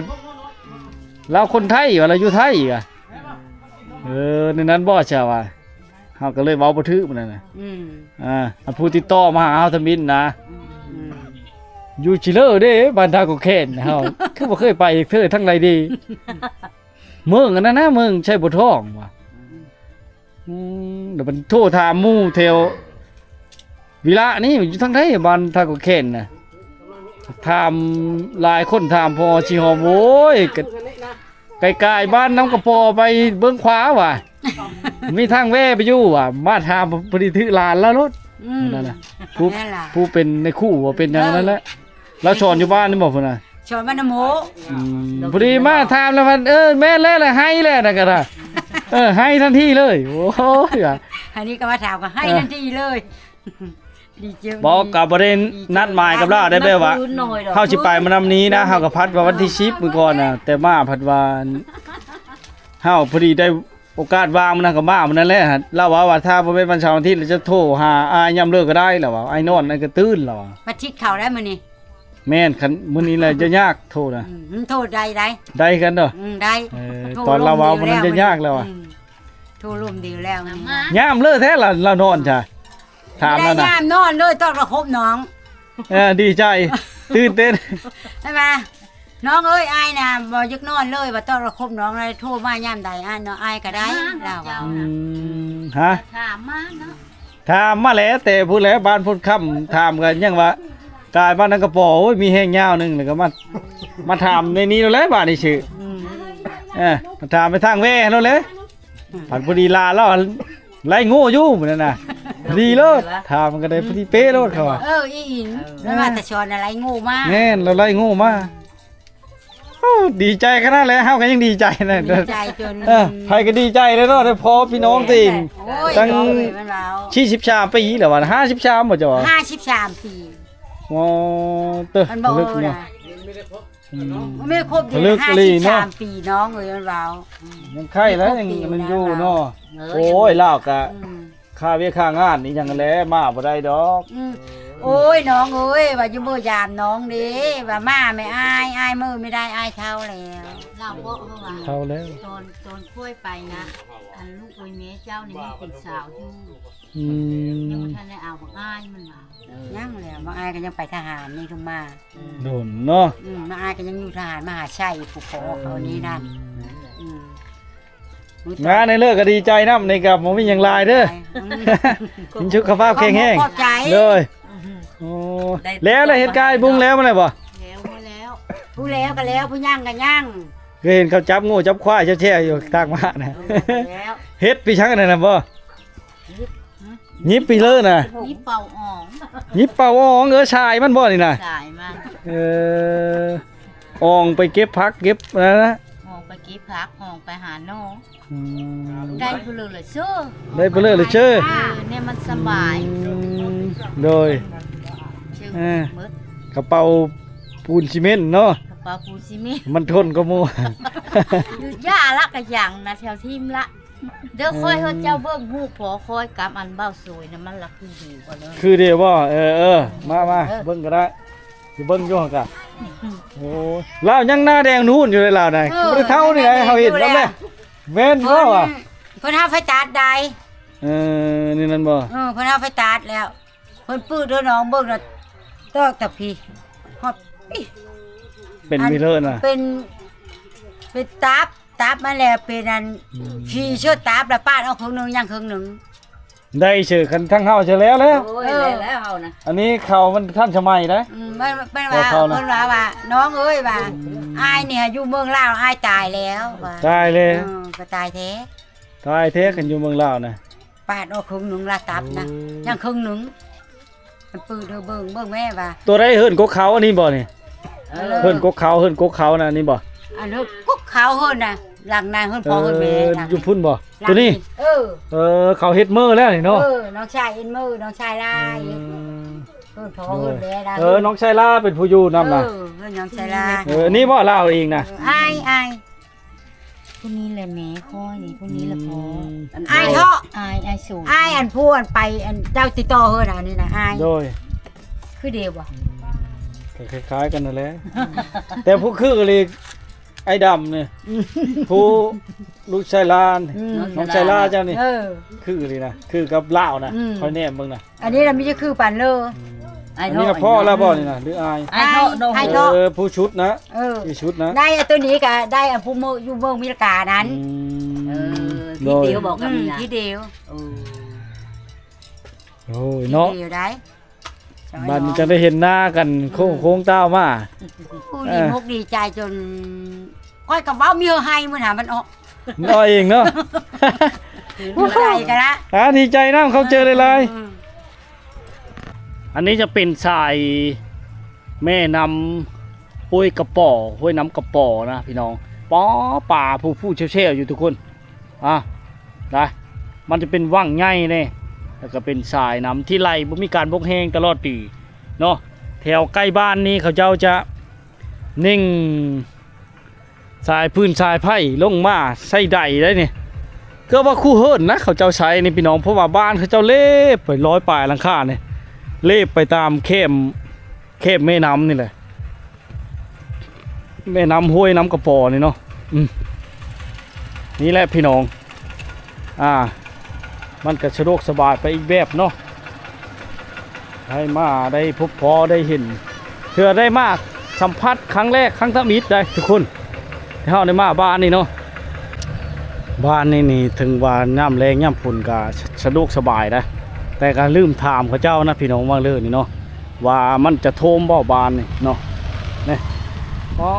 ລາວຄົນໄທວ່າ ລາວຢູ່ໄທວ່າ. ເອີ ໃນນັ້ນບໍ່ຊະວ່າ ເຮົາກໍເລີຍເວົ້າບໍ່ຖືກມື້ນັ້ນນະ. ອືມ ອ່າ ອັນຜູ້ຕິດຕໍ່ມາຫາເຮົາທຳອິດນະ. ອືມ ຢູ່ຊິເລີເດ້ ບ້ານທ່າກົກແຄ້ນ ເຮົາຄືບໍ່ເຄີຍໄປເທື່ອ ທາງໃດເດ້? ເມືອງອັນນັ້ນນະ ເມືອງໄຊບົວທອງວ່າ. ອືມ ອືມ ແລ້ວມັນໂທຖາມໝູ່ແຖວວິລະນີ້ ຢູ່ທາງໃດ ບ້ານທ່າກົກແຄ້ນນະ. ຖາມຫຼາຍຄົນ ຖາມພໍ່ຊິຫອມ ໂອ້ຍ ກະ ກາຍໆ ບ້ານນຳກະປໍໄປເບື້ອງຂວາວ່າ ມີທາງແວ່ໄປຢູ່ວ່າ ມາຖາມພໍດີຖືກຫຼານລາວໂລດ. ອືມ ນັ້ນນະ ຜູ້ ແມ່ນລະ ຜູ້ເປັນນາຍຄູບໍ່ເປັນຫຍັງນັ້ນແຫຼະ. ລາວສອນຢູ່ບ້ານນີ້ບໍ່ພຸ້ນນະ? ສອນບ້ານນະໂມ. ອືມ ພໍດີມາຖາມແລ້ວພັດ ເອີ ແມ່ນແລ້ວ ແລ້ວໄຫ້ແລ້ວນັ້ນກໍໄດ້. ເອີ ໄຫ້ທັນທີເລີຍ. ໂອ້ຍ ອັນນີ້ກໍມາຖາມກໍໄຫ້ ເອີ ທັນທີເລີຍ. ດີເຈີ ບໍ່ ກໍບໍ່ໄດ້ນັດໝາຍກັບລາວໄດ້ ແບບວ່າເຮົາຊິໄປມານຳນີ້ນະ ເຮົາກໍພັດວ່າວັນທີສິບມື້ກ່ອນນະ ແຕ່ມາພັດວ່າ ເຮົາພໍດີໄດ້ ໂອກາດວ່າງມື້ນັ້ນກໍມາມື້ນັ້ນແຫຼະ. ລາວເວົ້າວ່າ ຖ້າບໍ່ແມ່ນວັນເສົາວັນອາທິດ ລາວຈະໂທຫາອ້າຍຍາມເລີກກໍໄດ້ ລາວວ່າ ອ້າຍນອນ ອ້າຍກໍຕື່ນ ລາວວ່າ. ວັນອາທິດເຂົ້າແລ້ວມື້ນີ້. ແມ່ນ ຄັນມື້ນີ້ລະຈະຍາກໂທນະ. ອືມ ໂທໄດ້ໄດ໋. ໄດ້ຄືກັນເນາະ. ອືມ ໄດ້. ເອີ ໂທລົມ ຕອນລາວເວົ້າມື້ນັ້ນຈະຍາກ ລາວວ່າ. ອືມ ໂທລົມດີແລ້ວ. ຍາມເລີກແທ້ລະ ລາວນອນຊະ. ຖາມລາວນະ ຍາມນອນເລີຍ ຕອກລະຄົບນ້ອງ. ເອີ ດີໃຈ ຕື່ນເຕັ້ນ ໃຊ່ບໍ່? ນ້ອງເອີຍ ອ້າຍນະບໍ່ຢາກນອນເລີຍ ວ່າຕອກລະຄົບນ້ອງ ໂທມາຍາມໃດ ອ້າຍເນາະ ອ້າຍກໍໄດ້ ລາວວ່າ. ອືມ ຮະ ຖາມມາເນາະ ຖາມມາແຫຼະ ແຕ່ພຸ້ນແຫຼະ ບ້ານໂພນຄຳ ຖາມກັນຫຍັງວ່າ ກາຍບ້ານນຳກະປໍ ໂອ້ຍ ມີແຮງຍາວໜຶ່ງ ແລ້ວກໍມາ ມາຖາມໃນນີ້ໂລດແຫຼະ ບາດນີ້ຊື່. ອືມ ເອີ ມາຖາມໄປທາງແວ່ໂລດແຫຼະ. ອືມ ພັດພໍດີຫຼານລາວ ໄລ່ໂງ່ຢູ່ມື້ນັ້ນນະ ພໍດີໂລດ ຖາມມັນກໍໄດ້ພໍດີເປະໂລດເຂົາວ່າ. ເອີ ອີ່ອີ່ ເອີ ມັນວ່າແຕ່ຊອນນະໄລ່ໂງ່ມາ. ແມ່ນ ລາວໄລ່ໂງ່ມາ. ໂອ້ ດີໃຈຂະໜາດແຫຼະ ເຮົາກໍຍັງດີໃຈນະ ດີໃຈຈົນ ເອີ ໃຜກໍດີໃຈແຫຼະເນາະ ໄດ້ພໍພີ່ນ້ອງຕົວເອງ. ໂອ້ຍ ຕັ້ງ ສີ່ສິບສາມປີແລ້ວວ່າ ຫ້າສິບສາມບໍ່ເຈົ້າວ່າ ຫ້າສິບສາມປີ. ໂອ້ ເຕີ ມັນບໍ່ເນາະ ອືມ ແມ່ຄົບດີ ຫ້າສິບສາມປີ ນ້ອງເອີຍ ມັນເວົ້າ. ອືມ ຍັງໄຄແລ້ວ ຍັງ ມັນຢູ່ເນາະ. ເອີ ໂອ້ຍ ລາວກະ ອືມ ຄ່າວຽກຄ່າງານອີ່ຫຍັງແຫຼະ ມາບໍ່ໄດ້ດອກ. ອືມ ໂອ້ຍ ນ້ອງເອີຍ ວ່າຢູ່ເມືອຍາມນ້ອງເດ້ ວ່າມາແມ່ອ້າຍ ອ້າຍເມືອບໍ່ໄດ້ ອ້າຍເຖົ້າແລ້ວ. ລາວບອກເຮົາວ່າ ເຖົ້າແລ້ວ ຕອນ ຕອນຂ້ອຍໄປນະ ອັນລູກເອີຍ ແມ່ເຈົ້ານີ້ຍັງເປັນສາວຢູ່. ອືມ ຍັງບໍ່ທັນໄດ້ເອົາບັກອ້າຍ ມັນວ່າ. ຍັງແຫຼະ ບັກອ້າຍກໍຍັງໄປທະຫານນີ້ຄືມາ. ໂດນເນາະ. ອືມ ມາອ້າຍກໍຍັງຢູ່ທະຫານມະຫາໄຊ ຜູ້ພໍ່ເຂົານີ້ນັ້ນ. ອືມ ອືມ ງານໃຫ້ເລີກກໍດີໃຈນຳ ນີ້ກໍບໍ່ມີຫຍັງຫຼາຍເດີ. ອືມ ມີສຸຂະພາບແຂງແຮງ. ຂອບໃຈ ໂດຍ. ໂອ້ ໄດ້ ແລ້ວ ແລ້ວເຮັດກາຍບຸງແລ້ວມາແລ້ວບໍ່? ແລ້ວ ມາແລ້ວ. ຜູ້ແລ້ວກໍແລ້ວ ຜູ້ຍັງກໍຍັງ. ຄືເຫັນເຂົາຈັບງູຈັບຄວາຍແຊ່ໆຢູ່ທາງມານະ. ແລ້ວ ເຮັດປີສັງອັນນັ້ນນະບໍ່? ເຮັດ ຮະ? ຍິບໄປເລີນະ ຍິບເປົ່າອອງ ຍິບເປົ່າອອງ. ເອີ ສາຍມັນບໍ່ນີ້ນະ? ສາຍມັນ. ເອີ ອອງໄປເກັບຜັກເກັບອັນນັ້ນນະ ອອງໄປເກັບຜັກ ອອງໄປຫາໜໍ່. ອືມ ໄດ້ເພີ້ລະເຊີ ໄດ້ເພີ້ລະເຊີ. ເອີ ແນວມັນສະບາຍ. ອືມ ໂດຍ ເຊີ ເອີ ໝົດ ກະເປົາປູນຊີເມັນເນາະ ກະເປົາປູນຊີເມັນ ມັນທົນກວ່າໝູ່. ຢູ່ຢ່າລະກະຍັງນະ ແຖວທີມລະ. ເດີ ເອີ ຂ້ອຍເຮັດເຈົ້າເບິ່ງຮູບພໍ ຂ້ອຍກັບອັນເບົາໂສຍນະ ມັນລະຄືດີກວ່າເດີ ຄືດີບໍ່? ເອີ ເອີ ມາ ມາ ເອີ ເບິ່ງກະໄດ້ ຊິເບິ່ງຢູ່ຫັ້ນກະ. ໂອ້ຍ ລາວຍັງໜ້າແດງນູນຢູ່ເລີຍລາວນະ ເອີ ບໍ່ໄດ້ເຖົ້ານີ້ນະ ຍັງແດງ ເຮົາເຫັນແລ້ວແຫຼະ. ແມ່ນບໍ່ວະ? ເພິ່ນ ເພິ່ນຫາໄຟຕັດໄດ້. ເອີ ນີ້ນັ້ນບໍ່? ເອີ ເພິ່ນຫາໄຟຕັດແລ້ວ. ເພິ່ນປືດເດີນ້ອງເບິ່ງນະ ຕອກແຕ່ພີ້ຮອດ ເປັນ ອັນ ເລີນະ ເປັນ ເປັນຕັບ ຕັບມາແລ້ວເປັນອັນ ອືມ ພີ້ເຊີ ຕັບລະປາດອອກເຄິ່ງໜຶ່ງ ຍັງເຄິ່ງໜຶ່ງ. ໄດ້ເຊີ ຄັນທາງເຮົາເຊີແລ້ວແລ້ວ. ໂອ້ຍ ເອີ ແລ້ວເຮົານະ ອັນນີ້ເຂົາມັນທັນສະໄໝໄດ໋. ອືມ ມັນ ມັນວ່າ ເຂົານະ ເພິ່ນວ່າ ວ່າ ນ້ອງເອີຍ ວ່າ ອືມ ອ້າຍນີ້ຢູ່ເມືອງລາວ ອ້າຍຕາຍແລ້ວວ່າ. ຕາຍແລ້ວ. ເອີ ກະຕາຍແທ້ ຕາຍແທ້ ຄັນຢູ່ເມືອງລາວນະ. ປາດອອກເຄິ່ງໜຶ່ງລະຕັບນະ ໂອ້ ຍັງເຄິ່ງໜຶ່ງ. ມັນປືດເດີ ເບິ່ງ ເບິ່ງແມ່ວ່າ ຕົວໃດເຮືອນກົກເຂົາ ອັນນີ້ບໍ່ນີ້? ເອີ ເຮືອນກົກເຂົາ ເຮືອນກົກເຂົານະ ອັນນີ້ບໍ່? ອັນເຮືອນກົກເຂົາເຮືອນນະ ຫຼັງນະ ເຮືອນພໍ່ເຮືອນແມ່ ເອີ ຫຼັງນີ້ ຢູ່ພຸ້ນບໍ່? ຕົວນີ້ ເອີ ເອີ ເຂົາເຮັດເມີແລ້ວນີ້ເນາະ. ເອີ ນ້ອງຊາຍເຮັດເມີ ນ້ອງຊາຍລາ ອືມ ເຮັດ ເຮືອນພໍ່ເຮືອນແມ່ລະ. ໂດຍ ເອີ ນ້ອງຊາຍລາເປັນຜູ້ຢູ່ນຳນະ. ເອີ ເຮືອນນ້ອງຊາຍລາ. ເອີ ນີ້ບໍ່ລາວເອງນະ? ເອີ ອ້າຍ ອ້າຍ ຜູ້ນີ້ແຫຼະແມ່ຂ້ອຍນີ້ ຜູ້ນີ້ແຫຼະພໍ່. ອືມ ອ້າຍເທາະ ອ້າຍ ອ້າຍສູງ ອ້າຍອັນຜູ້ອັນໄປ ອັນເຈົ້າຕິດຕໍ່ເຮີນະ ອັນນີ້ນະ ອ້າຍ. ໂດຍ ຄືດຽວບໍ່? ກໍຄ້າຍໆກັນນັ້ນແຫຼະ ແຕ່ຜູ້ຄືອີ່ຫຼີ ອ້າຍດຳນີ້ ຜູ້ລູກຊາຍລານ ອືມ ນ້ອງຊາຍລາເຈົ້ານີ້. ເອີ ຄືອີ່ຫຼີນະ ຄືກັບລາວນະ. ອືມ ຂ້ອຍແນມເບິ່ງນະ ອັນນີ້ລະມີແຕ່ຄືກັນເລີຍ. ອືມ ອ້າຍເທາະ ອັນນີ້ນະພໍ່ລະບໍ່ນີ້ນະ ຫຼືອ້າຍ? ອ້າຍເທາະ ອ້າຍເນາະ ອ້າຍເທາະ. ເອີ ຜູ້ຊຸດນະ ເອີ ທີ່ສຸດນະ ໄດ້ອັນໂຕນີ້ກະໄດ້ອັນຜູ້ເມືອຢູ່ເມືອງເມລິການັ້ນ. ອືມ ເອີ ໂດຍ ທີ່ດຽວບໍ່ກັນນີ້ນະ ອືມ ທີ່ດຽວ. ໂອ້ ໂອ້ຍເນາະ ທີ່ດຽວໄດ້ ບາດນີ້ຈັ່ງໄດ້ເຫັນໜ້າກັນ ອືມ ໂຄ້ງໆຕາມາ. ໂອ້ ເອີ ດີອົກດີໃຈຈົນ ຂ້ອຍກໍເວົ້າມີເຮີໄຫ້ມື້ໜ້າມັນອອກ ເນາະເອງເນາະ. ດີໃຈກັນລະ ອ່າ ດີໃຈນຳ ເຂົ້າໃຈຫຼາຍໆ. ອືມ ອັນນີ້ຈະເປັນສາຍແມ່ນ້ຳຫ້ວຍກະປໍ ຫ້ວຍນ້ຳກະປໍນະພີ່ນ້ອງ. ປໍ ປາຜູ້ໆແຊວໆຢູ່ທຸກຄົນ. ອ່າ ໄດ້ ມັນຈະເປັນວັງໃຫຍ່ເດ້ ແລ້ວກໍເປັນສາຍນ້ຳທີ່ໄຫຼບໍ່ມີການບົກແຫ້ງຕະຫຼອດປີເນາະ. ແຖວໃກ້ບ້ານນີ້ເຂົາເຈົ້າຈະເນັ່ງ ສາຍຟືນສາຍໄຟລົງມາໃສ່ໃດໄດ໋ນີ້ ເກືອບວ່າຄູ່ເຮືອນນະ ເຂົາເຈົ້າໃຊ້ນີ້ພີ່ນ້ອງ ເພາະວ່າບ້ານເຂົາເຈົ້າເລບໄປຮ້ອຍປາຍຫຼັງຄານີ້ ເລບໄປຕາມແຄມ ແຄມແມ່ນ້ຳນີ້ແຫຼະ ແມ່ນ້ຳຫ້ວຍນ້ຳກະປໍນີ້ເນາະ. ອືມ ນີ້ແຫຼະພີ່ນ້ອງ ອ່າ ມັນກະສະດວກສະບາຍໄປອີກແບບເນາະ ໄດ້ມາໄດ້ພົບພໍໄດ້ເຫັນ ເທື່ອໄດ້ມາສຳຜັດຄັ້ງແລກຄັ້ງທຳອິດໄດ໋ທຸກຄົນ ທີ່ເຮົາໄດ້ມາບ້ານນີ້ເນາະ. ບ້ານນີ້ນີ້ເຖິງວ່າຍາມແລ້ງຍາມຝົນກະສະ ສະດວກສະບາຍໄດ໋ ແຕ່ກະລືມຖາມເຂົາເຈົ້ານະພີ່ນ້ອງ ວ່າເລື່ອງນີ້ເນາະ ວ່າມັນຈະໂທມບໍ່ບ້ານນີ້ເນາະ. ນີ້ ອໍ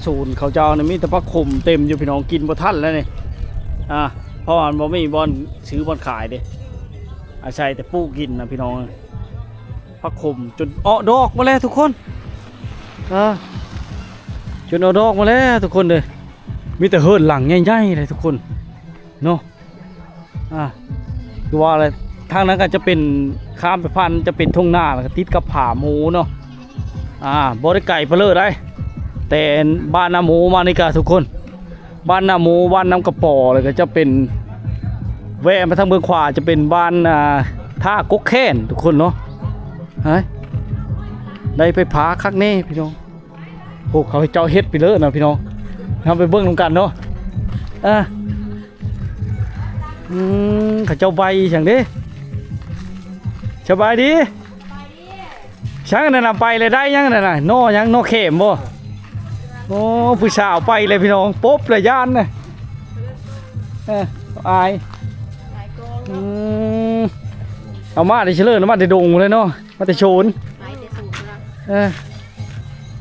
ສວນເຂົາເຈົ້ານີ້ມີແຕ່ຜັກຂົມເຕັມຢູ່ພີ່ນ້ອງ ກິນບໍ່ທັນແລ້ວນີ້ ອ່າ ເພາະວ່າມັນບໍ່ມີບ່ອນຊື້ບ່ອນຂາຍເດ້ ອາໄສແຕ່ປູກກິນນະພີ່ນ້ອງ. ຜັກຂົມຈົນອອກດອກມາແລ້ວທຸກຄົນ ເອີ ຈົນອອກດອກມາແລ້ວທຸກຄົນເດີ. ມີແຕ່ເຮືອນຫຼັງໃຫຍ່ໆເລີຍທຸກຄົນເນາະ. ອ່າ ຄືວ່າແຫຼະ ທາງນັ້ນກໍຈະເປັນ ຂ້າມໄປຜ່ານຈະເປັນທົ່ງນາ ແລ້ວກໍຕິດກັບຜາໝູເນາະ. ອ່າ ບໍ່ໄດ້ໄກປານເລີໃດ໋ ແຕ່ບ້ານນາໝູມານີ້ກະທຸກຄົນ ບ້ານນາໝູ ບ້ານນ້ຳກະປໍ ແລ້ວກໍຈະເປັນ ແວະມາທາງເບື້ອງຂວາຈະເປັນບ້ານ ອ່າ ທ່າກົກແຄ້ນທຸກຄົນເນາະ. ໄດ້ໄຟຟ້າຄັກແນ່ພີ່ນ້ອງ. ໂອ້ ເຂົາເຈົ້າເຮັດໄປເລີຍນະພີ່ນ້ອງ ເຮົາໄປເບິ່ງນຳກັນເນາະ. ອ່າ ອືມ ເຂົາເຈົ້າໃບຫຍັງເດ້? ສະບາຍດີ. ຊ່າງນັ້ນນະ ໄປແລ້ວໄດ້ຫຍັງນັ້ນນະ ໜໍ່ຫຍັງ ໜໍ່ແຂມບໍ່? ໂອ້ ຜູ້ສາວໄປແລ້ວພີ່ນ້ອງ ປົບແລ້ວຢ້ານນະ. ເອີ ອາຍ ອືມ ເອົາມາແຕ່ເຊີເລີນ ເອົາມາແຕ່ດົງພຸ້ນແຫຼະເນາະ ມາແຕ່ໂຊນ. ເອີ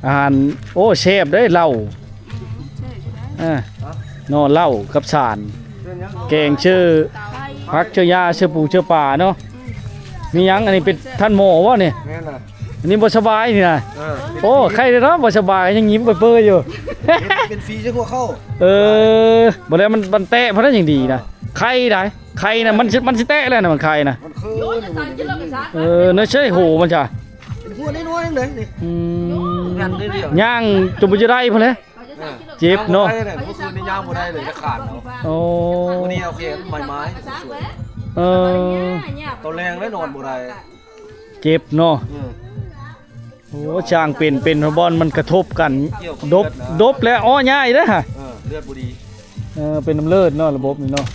ອາຫານ ໂອ້ ແຊບເດ້ ເຫຼົ້າ ເອີ ໜໍ່ເຫຼົ້າກັບສານ ແກງເຊີ ຜັກເຊີຫຍ້າ ເຊີປູເຊີປາເນາະ. ມີຫຍັງ? ອັນນີ້ເປັນທ່ານໝໍບໍ່ນີ້? ແມ່ນລະ ອັນນີ້ບໍ່ສະບາຍນີ້ນະ. ເອີ ໂອ້ ໄຂ້ເດ້ເນາະ ບໍ່ສະບາຍ ຍັງຍິ້ມເປີຍໆຢູ່. ເປັນ ເປັນຟຣີໃສ່ຫົວເຂົາ. ເອີ ບໍ່ແລ້ວມັນ ມັນແຕະພໍໄດ້ຍັງດີນະ. ເອີ ໄຂ້ໄດ໋ ໄຂ້ນະ ມັນຊິ ມັນຊິແຕະແລ້ວນະ ມັນໄຂ້ນະ. ມັນຄືຢູ່ນີ້ ເອີ ໃນໃຊ້ໂຫມັນຈ້ະ ເປັນຫົວນ້ອຍໆເດ້ນີ້. ອືມ ຍ່າງຈົນບໍ່ຈະໄດ້ພຸ້ນແຫຼະ. ເອີ ເຈັບເນາະ ຍ່າງບໍ່ໄດ້ເລີຍ ເມື່ອຄືນນີ້ຍ່າງບໍ່ໄດ້ເລີຍ ຈະຂາດເນາະ. ໂອ້ ມື້ນີ້ເອົາແຂນໄມ້ໆສວຍ. ເອີ ຕອນແລງແລ້ວນອນບໍ່ໄດ້ ເຈັບເນາະ. ເອີ ໂອ້ ຊ່າງເປັນ ເປັນບ່ອນມັນກະທົບກັນ ດົບ ດົບແລ້ວ ອໍ້ ຍ້າຍເດ້. ເອີ ເລືອດບໍ່ດີ. ເອີ ເປັນນຳເລືອດເນາະ ລະບົບນີ້ເນາະ.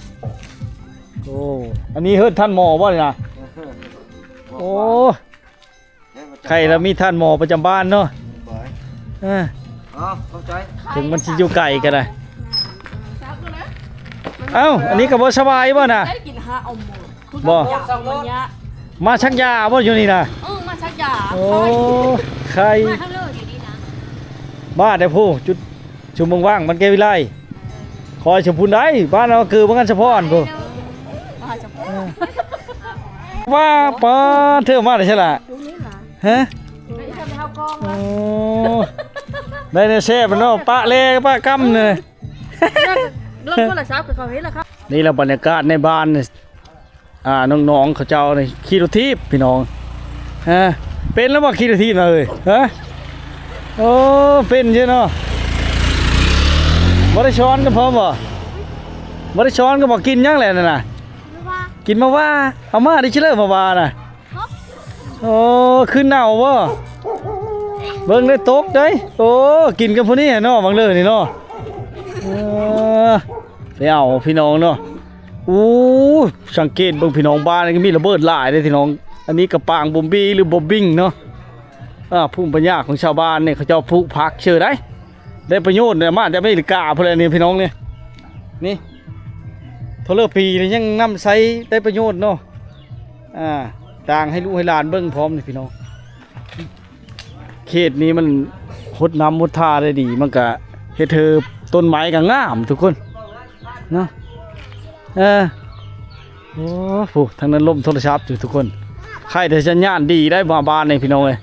ໂອ້ ອັນນີ້ເຮີດທ່ານໝໍບໍ່ນີ້ນະ? ໂອ້ ໄຂ້ລະມີທ່ານໝໍປະຈຳບ້ານເນາະ. ເອີ ເອົາ ຂອບໃຈ. ເຖິງມັນຊິຢູ່ໄກກໍໄດ້. ເອົ້າ ອັນນີ້ກໍບໍ່ສະບາຍບໍ່ນະ? ບໍ່ ມາສັກຢາບໍ່ຢູ່ນີ້ນະ? ເອີ ມາສັກຢາ. ໂອ້ ໄຂ້ ມາທາງເລີດຢູ່ນີ້ນະ. ບ້າແດ່ຜູ້ ຈຸດ ຊຸມເມືອງວ່າງ ມັນແກ້ວວິໄລ ຄອຍສະພຸນໄດ້ ບ້ານເຮົາຄືເມືອງອັນສະພອນພຸ້ນ. ວ່າ ປາເທີມາໄດ້ໃສລະ? ຮະ? ໂອ້ ໄດ້ແນວແຊບເນາະ ປະແລປະກຳເນາະ. ລົງໂທລະສັບກໍເຂົາເຫັນລະຄັບ. ນີ້ລະບັນຍາກາດໃນບ້ານ ອ່າ ນ້ອງໆເຂົາເຈົ້ານີ້ຂີ່ລົດຖີບພີ່ນ້ອງ. ຮະ ເປັນແລ້ວບໍ່ຂີ່ລົດຖີບນະເອີຍ? ຮະ ໂອ້ ເປັນຢູ່ເນາະ. ບໍ່ໄດ້ຊ້ອນກັນພ້ອມບໍ່? ບໍ່ໄດ້ຊ້ອນກັນບໍ່? ກິນຫຍັງແຫຼະນັ້ນນະ? ກິນໝາກຫວ້າ. ເອົາມາໄດ້ຊິເລີມາຫວ້ານະ. ໂອ້ ຄືເນົ່າບໍ່? ເບິ່ງເດີ ຕົກເດ້. ໂອ້ ກິນກັນຜູ້ນີ້ເນາະ ບັງເລີນີ້ເນາະ. ເອີ ໄປເອົາພີ່ນ້ອງເນາະ. ໂອ້ ສັງເກດເບິ່ງພີ່ນ້ອງ ບ້ານນີ້ກໍມີລະເບີດຫຼາຍເດ້ພີ່ນ້ອງ. ອັນນີ້ກະປາງບົມບີ ຫຼື ບອບບິງເນາະ. ອ່າ ພູມປັນຍາຂອງຊາວບ້ານນີ້ ເຂົາເຈົ້າປູກຜັກເຊີໄດ໋ ໄດ້ປະໂຫຍດເດ້ ມາແຕ່ອາເມລິກາພຸ້ນແຫຼະນີ້ພີ່ນ້ອງນີ້. ນີ້ ເທົ່າເລີປີນີ້ຍັງນຳໃຊ້ໄດ້ປະໂຫຍດເນາະ. ອ່າ ຕ່າງໃຫ້ລູກໃຫ້ຫຼານເບິ່ງພ້ອມນີ້ພີ່ນ້ອງ. ເຂດນີ້ມັນຫົດນ້ຳຫົດທ່າໄດ້ດີ ມັນກະເຮັດໃຫ້ຕົ້ນໄມ້ກະງາມທຸກຄົນເນາະ. ເອີ ໂອ້ ຜູ້ທາງນັ້ນລົ້ມໂທລະສັບຢູ່ທຸກຄົນ. ໄຄແຕ່ສັນຍານດີໄດ໋ ມາບ້ານນີ້ພີ່ນ້ອງເອີຍ.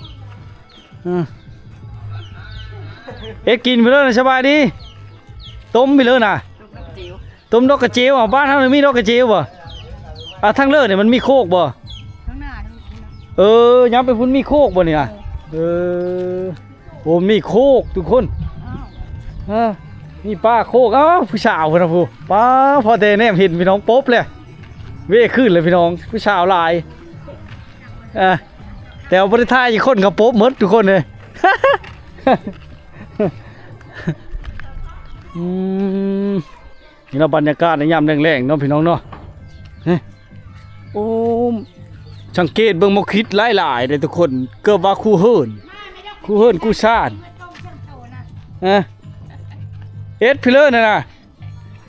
ເອີ ເຮັດກິນພີ່ເລີນະ ສະບາຍດີ. ຕົ້ມພີ່ເລີນະ. ຕົ້ມດອກກະເຈວ. ເອົ້າ ບ້ານເຮົານີ້ມີດອກກະເຈວບໍ່? ອ່າ ທາງເລີນີ້ມັນມີໂຄກບໍ່? ທາງໜ້ານີ້. ເອີ ຍາມໄປພຸ້ນມີໂຄກບໍ່ນີ້ນະ? ເອີ ເອີ ໂອ້ ມີໂຄກທຸກຄົນ. ເອີ ມີປ່າໂຄກ. ເອົ້າ ຜູ້ສາວພຸ້ນນະຜູ້ ປ້າ ພໍແຕ່ແນມເຫັນພີ່ນ້ອງ ປົບເລີຍ ເວຂຶ້ນເລີຍພີ່ນ້ອງ ຜູ້ສາວຫຼາຍ. ເອີ ແຕ່ວ່າບໍ່ໄດ້ຖ່າຍຈັກຄົນ ເຂົາປົບໝົດທຸກຄົນເລີຍ. ອືມ ນີ້ລະບັນຍາກາດໃນຍາມແລງໆເນາະ ພີ່ນ້ອງເນາະ. ໂອ້ ສັງເກດເບິ່ງໝາກຂິດຫຼາຍໆເດ້ທຸກຄົນ ເກືອບວ່າຄູ່ເຮືອນ ຄູ່ເຮືອນຄູ່ຊານ. ເອີ ເອັດພີ່ເລີນະ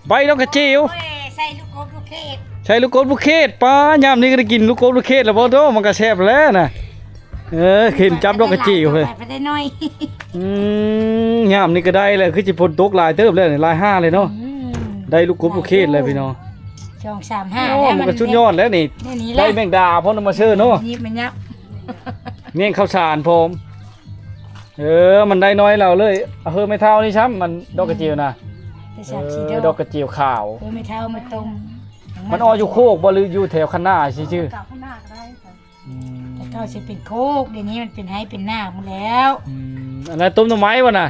ໃບດອກກະເຈວ. ໂອ້ຍ ໃສ່ລູກກົບລູກເຂດ ໃສ່ລູກກົບລູກເຂດ. ປ້າ ຍາມນີ້ກໍໄດ້ກິນລູກກົບລູກເຂດແລ້ວບໍ່ໂຕ ມັນກໍແຊບແລ້ວນະ. ເອີ ເຫັນຈັບດອກກະເຈວເວີຍ ໄປໄດ້ໜ້ອຍ. ອືມ ຍາມນີ້ກໍໄດ້ແລ້ວ ຄືຊິຝົນຕົກຫຼາຍເຕີບແລ້ວນີ້ ຫຼາຍຫາເລີຍເນາະ. ອືມ ໄດ້ລູກກົບລູກເຂດແລ້ວພີ່ນ້ອງ ສອງສາມຫາ. ໂອ້ ແລ້ວ ມັນກໍສຸດຍອດແລ້ວນີ້ ໄດ້ແມງດາພ້ອມນຳມາເຊີເນາະ. ນີ້ມັນຍັບ ແມງເຂົ້າສານພ້ອມ. ເອີ ມັນໄດ້ໜ້ອຍແລ້ວເລີຍ. ເອີ ແມ່ເຖົ້ານີ້ຊ້ຳ ມັນດອກກະເຈວນະ. ໄດ້ສາມສີ່ດອກ ເອີ ດອກກະເຈວຂາວ. ເອີ ແມ່ເຖົ້າມາຕົ້ມ. ມັນອອກຢູ່ໂຄກບໍ່ ຫຼື ຢູ່ແຖວຄັນນາຊື່ໆ? ເຂົ້າຄັນນາກໍໄດ້. ອືມ ແຕ່ເກົ່າຊິເປັນໂຄກ ດຽວນີ້ມັນເປັນໄຮ່ເປັນນາໝົດແລ້ວ. ອືມ ອັນນັ້ນຕົ້ມໜໍ່ໄມ້ບໍ່ນະ?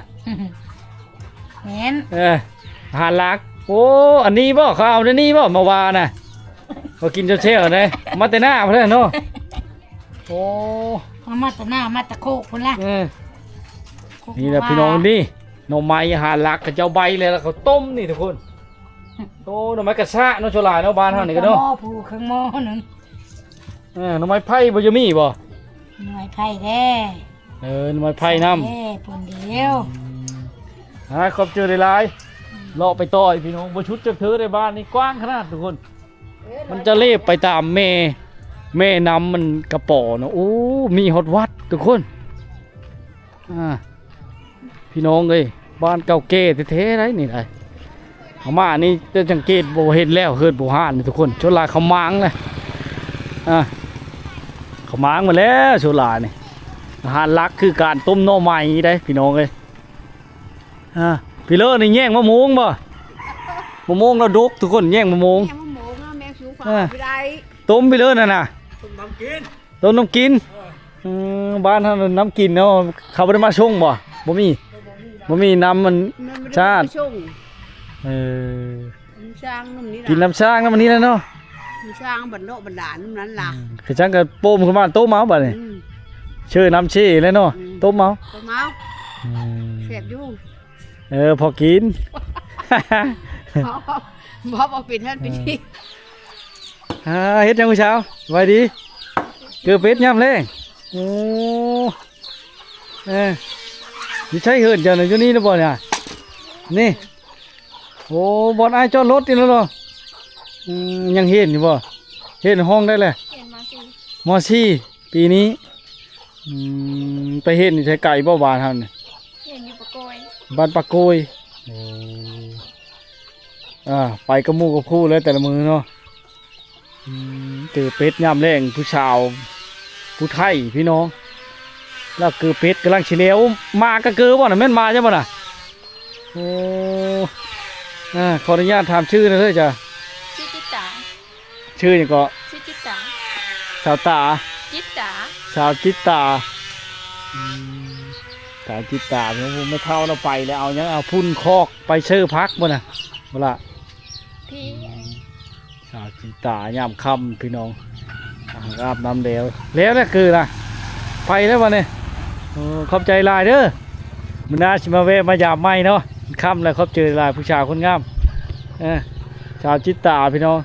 ແມ່ນ. ເອີ ອາຫານຫຼັກ. ໂອ້ ອັນນີ້ບໍ່ ເຂົາເອົາແນວນີ້ບໍ່ ມາວ່ານະ? ເຂົາກິນແຊວໆເດ້ ມາແຕ່ໜ້າພຸ້ນແຫຼະເນາະ. ໂອ້ ເອົາມາແຕ່ໜ້າ ມາແຕ່ໂຄກພຸ້ນລະ. ເອີ ນີ້ລະພີ່ນ້ອງ ນີ້ໜໍ່ໄມ້ອາຫານຫຼັກ ເຂົາເຈົ້າໃບແລ້ວ ແລ້ວເຂົາຕົ້ມນີ້ທຸກຄົນ. ໂອ້ ໜໍ່ໄມ້ກະຊະເນາະ ສ່ວນຫຼາຍເນາະ ບ້ານເຮົານີ້ກໍເນາະ. ໝໍ້ຜູ້ເຄິ່ງໝໍ້ໜຶ່ງ. ເອີ ໜໍ່ໄມ້ໄຜ່ບໍ່ ຈະມີບໍ່? ໜໍ່ໄມ້ໄຜ່ແທ້. ເອີ ໜໍ່ໄມ້ໄຜ່ນຳ ເອີ ປນດຽວ. ອືມ ອ່າ ຂອບໃຈຫຼາຍໆ. ເລາະໄປຕໍ່ອີກພີ່ນ້ອງ ບໍ່ຊຸດຈັກເທື່ອໃດ ບ້ານນີ້ກວ້າງຂະໜາດທຸກຄົນ. ມັນຈະເລບໄປຕາມແມ່ ແມ່ນ້ຳມັນກະປໍເນາະ. ໂອ້ ມີຮອດວັດທຸກຄົນ. ອ່າ ພີ່ນ້ອງເອີຍ ບ້ານເກົ່າແກ່ແທ້ໆໃດ໋ນີ້ໃດ໋. ເຮົາມານີ້ຈະສັງເກດບໍ່ເຫັນແລ້ວ ເຮືອນບູຮານນີ້ທຸກຄົນ ສ່ວນຫຼາຍເຂົາມ້າງແຫຼະ. ອ່າ ໝາງມາແລ້ວໂຊລານີ້ ອາຫານຫຼັກຄືການຕົ້ມໜໍ່ໄມ້ເດ້ພີ່ນ້ອງເອີຍ. ອ່າ ພີ່ເລີນີ້ແຍ່ງມະມ່ວງບໍ່? ມະມ່ວງລາວດົກ ທຸກຄົນແຍ່ງມະມ່ວງ ແມ່ງມະມ່ວງເນາະ ແມ່ງສູງກວ່າ ອ່າ ບໍ່ໄດ້ ຕົ້ມພີ່ເລີນັ້ນນະ ຕົ້ມນ້ຳກິນ ຕົ້ມນ້ຳກິນ ເອີ ເອີ ບ້ານເຮົານ້ຳກິນເນາະ ເຂົາບໍ່ໄດ້ມາສົ່ງບໍ່? ບໍ່ມີ ບໍ່ມີນ້ຳມັນ ມັນບໍ່ໄດ້ ຊາດ ມາສົ່ງ ເອີ ນ້ຳຊ້າງນ້ຳນີ້ລະ ກິນນ້ຳຊ້າງນ້ຳອັນນີ້ແຫຼະເນາະ ນ້ຳຊ້າງບັນເນາະບັນດານນັ້ນລະ ອືມ ຄືຈັ່ງກໍໂປ້ມຂຶ້ນມາຕົ້ມເອົາບາດນີ້ ອືມ ເຊີນ້ຳເຊແຫຼະເນາະ ອືມ ຕົ້ມເອົາ ຕົ້ມເອົາ ອືມ ແຊບຢູ່ ເອີ ພໍກິນ ບໍ່ ບໍ່ເປັນຫັ້ນເປັນນີ້ ອ່າ ເຮັດຫຍັງຜູ້ສາວ? ສະບາຍດີ ເກີເປັດຍາມແລງ ໂອ້ ເອີ ຢູ່ໃສເຮືອນເຈົ້ານະ? ຢູ່ນີ້ຫຼືບໍ່ນະ? ນີ້ ໂອ້ ບ່ອນອ້າຍຈອດລົດນີ້ແຫຼະເນາະ ອືມ ຍັງຮຽນຢູ່ບໍ່? ຮຽນຫ້ອງໃດແຫຼະ? ຮຽນ ມ.ສີ່ ມ.ສີ່ ປີນີ້ ອືມ ໄປຮຽນຢູ່ໃສ ໄກບໍ່ບ້ານເຮົານີ້? ຮຽນຢູ່ປາໂກຍ ບ້ານປາໂກຍ ໂອ້ ອ່າ ໄປກັບໝູ່ກັບຄູ່ເລີຍແຕ່ລະມື້ເນາະ ອືມ ເກີເປັດຍາມແລງ ຜູ້ສາວຜູ້ໄທພີ່ນ້ອງ ລາວເກີເປັດກຳລັງຊິແລ້ວ ໝາກະເກີບໍ່ນະ? ແມ່ນໝາເຈົ້າບໍ່ນະ? ໂອ້ ອ່າ ຂໍອະນຸຍາດຖາມຊື່ໜ່ອຍເດີຈ້າ ຊື່ຈິດຕາ ຊື່ຫຍັງເກາະ? ຊື່ຈິດຕາ ສາວຕາ ຈິດຕາ ສາວຈິດຕາ ອືມ ສາວຈິດຕາ ແມ່ເຖົ້າລາວໄປແລ້ວ ເອົາຫຍັງ ເອົາຝຸ່ນຄອກໄປເຊີຜັກບໍ່ນະ ບໍ່ລະ ທີ່ ອືມ ສາວຈິດຕາຍາມຄ່ຳພີ່ນ້ອງ ອາບນ້ຳແລ້ວ ແລ້ວແຫຼະຄືນະ ໄປແລ້ວບັດນີ້ ໂອ້ ຂອບໃຈຫຼາຍເດີ ມື້ໜ້າຊິມາແວະມາຢາມໃໝ່ເນາະ ຄ່ຳແລ້ວ ຂອບໃຈຫຼາຍ ຜູ້ສາວຄົນງາມ ເອີ ສາວຈິດຕາພີ່ນ້ອງ